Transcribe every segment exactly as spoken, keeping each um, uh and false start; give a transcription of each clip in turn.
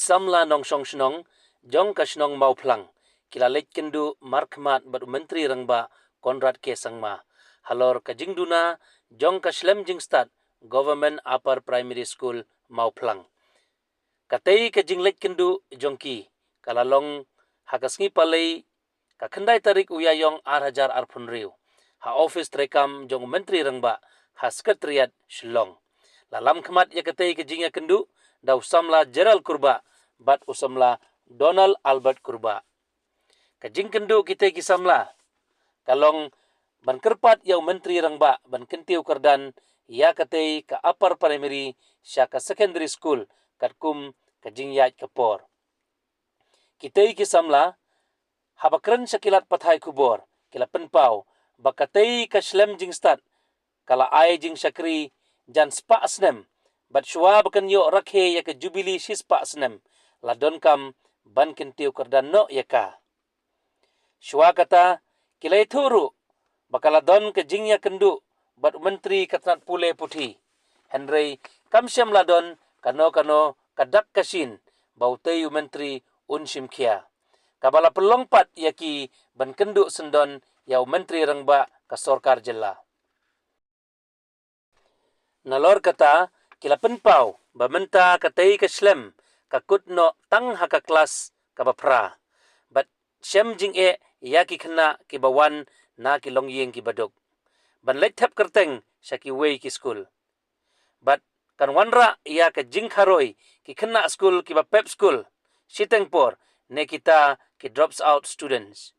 samla nongshong shnong jong ka shnong Mawphlang ki la leit kynduh markhmat bad u Myntri Rangbah Conrad K Sangma halor ka jingduna jong ka shlem jingstad Government Upper Primary School Mawphlang. Katei ka jingleit kynduh jong ki ka la long ha ka sngi Palei ka khyndai tarik u Ïaïong ar hajar arphew hynriew ha office treikam jong u Myntri Rangbah ha Secretariat Shillong. La lam khmat ïa katei ka jingïakynduh da u samla Gerald Kurbah bad u samla Donald Albert Kurbah. Ka jingkynduh kitei ki samla ka long ban kyrpad ïa u Myntri Rangbah ban kyntiew kyrdan ïa katei ka upper primary sha ka secondary school katkum ka jingïaid ka por. Kitei ki samla haba kren sha ki lad pathai khubor ki la pynpaw ba katei ka shlem jingstad ka la ai jingshakri jan spah snem bad shuwa ba kan ïoh rakhe ïa ka jubili shi spah snem la donkam ban kyntiew kyrdan noh ïa ka. Shuwa kata ki la ïathuh ruh ba ka la don ka jingïakynduh bad u Myntri ka tnat pule puthi. Hynrei kam shym la don kano kano ka dak ka shin ba utei u Myntri un shim khia, kaba la pynlong pat ïa ki ban kynduh syndon ïa u Myntri Rangbah ka sorkar jylla. Nalor kata ki la pynpaw ba mynta katei ka shlem ka kut noh tang ha ka klas kaba phra bad shem jingeh ïa ki khynnah kiba wan na ki longïing kiba duk ban leit thep kyrteng sha kiwei ki skul. Bad kan wanrah ïa ka jingkharoi ki khynnah skul kiba pep skul shiteng por ne kita ki drops out students.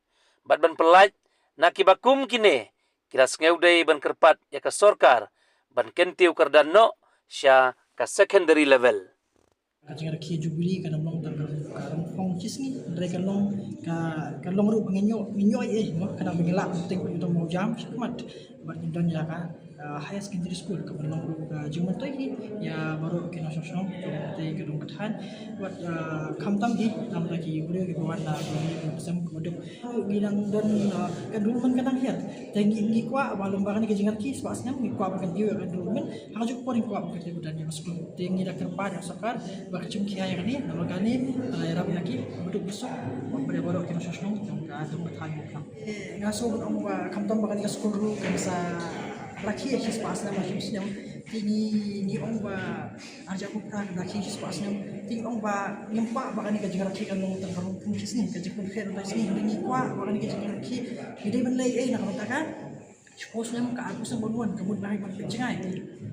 Bad ban pyllait na kiba kum kine ki la sngewdei ban kyrpad ïa ka sorkar ban kyntiew kyrdan noh sha ka secondary level. Ka jingrakhe jubili ka dang long tang ka ka rong phong chi sngi, hynrei ka long ka ka long ruh ba ngin ïoh ngin ïoh ei ei mo ka dang ba ngin lah teng ka dang mo jam shakhmat. Bad ngin don ïa ka ah, higher secondary school ka ban long ruh ka jingmyntoi hi ïa baroh ki nongshong shnong jong katei ka dong ka thaiñ. Bad ah, khamtam hi namar ki briew kiba wan na ka sem ka duk. Ngi dang don ah, ka enrollment ka dang hiar. Te ngi ngi kwah ba lem ba kane ka jingrakhe spah snem ngi kwah ba kan ïoh ka enrollment. Ha ka juh ka por ngi kwah ba kan ïoh ka skul. Te ngi da kyrpad ïa ka sorkar ba ka jingkhia ïa kane namar kane ka ïarap ïa ki ba duk ba suk ba baroh ki nongshong shnong jong ka dong ka thaiñ. Eh, nga shu ban ong ba khamtam ba kane ka skul ruh kan sa rakhe shi spah snem ba shim snem. Te ngi ngi ong ba arja ku pra kan rakhe shi spah snem. Te ngi ong ba ngim kwah ba kane ka jingrakhe kan long tang ka rong pung shi sngi ka jingpynpher tang sngi. Te ngi kwah ba kane ka jingrakhe ngi dei ban leh ei na ka bynta ka shiphew snem ka arphew snem ban wan ka mut ba hai ban pynjngai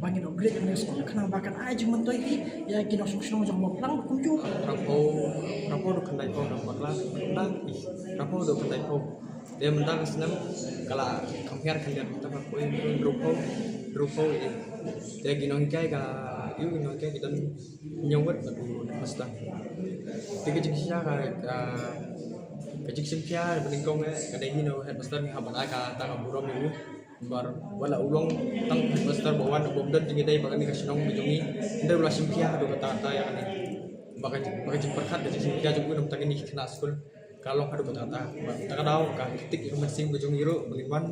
ba ngin upgrade kane ka skul khnang ba kan ai jingmyntoi hi ïa ki nongshong shnong jong Mawphlang kumjuh. Arphew, arphew dei khyndai phew dei bakla, bakla, arphew dei khyndai phew. Te mynta ka snem ka la kham hiar khyndiat mynta ka poi hynriewphew, hynriewphew ïa. Te ki nonghikai ka ïoh ki nonghikai ki don hynñiew ngut bad u headmaster. Te ka jingshim khia ka, ka, ka jingshim khia ba nyngkong eh ka dei hi na u headmaster ngi hap ban ai kata ka burom ïa u. Namar wat la u long tang headmaster ba wan bym don jingïadei bad kane ka shnong ka jong ngi. Hynrei u la shim khia haduh katta katta ïa kane. Ba ka, ba ka jingpyrkhat ka jingshim khia jong u na bynta kine ki khynnah skul ka long haduh katta katta. Bad kata ka daw ka kyrtiat ïa ka mynsiem ka jong ngi ruh ba ngin wan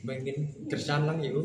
ba ngin kyrshan lang ïa u.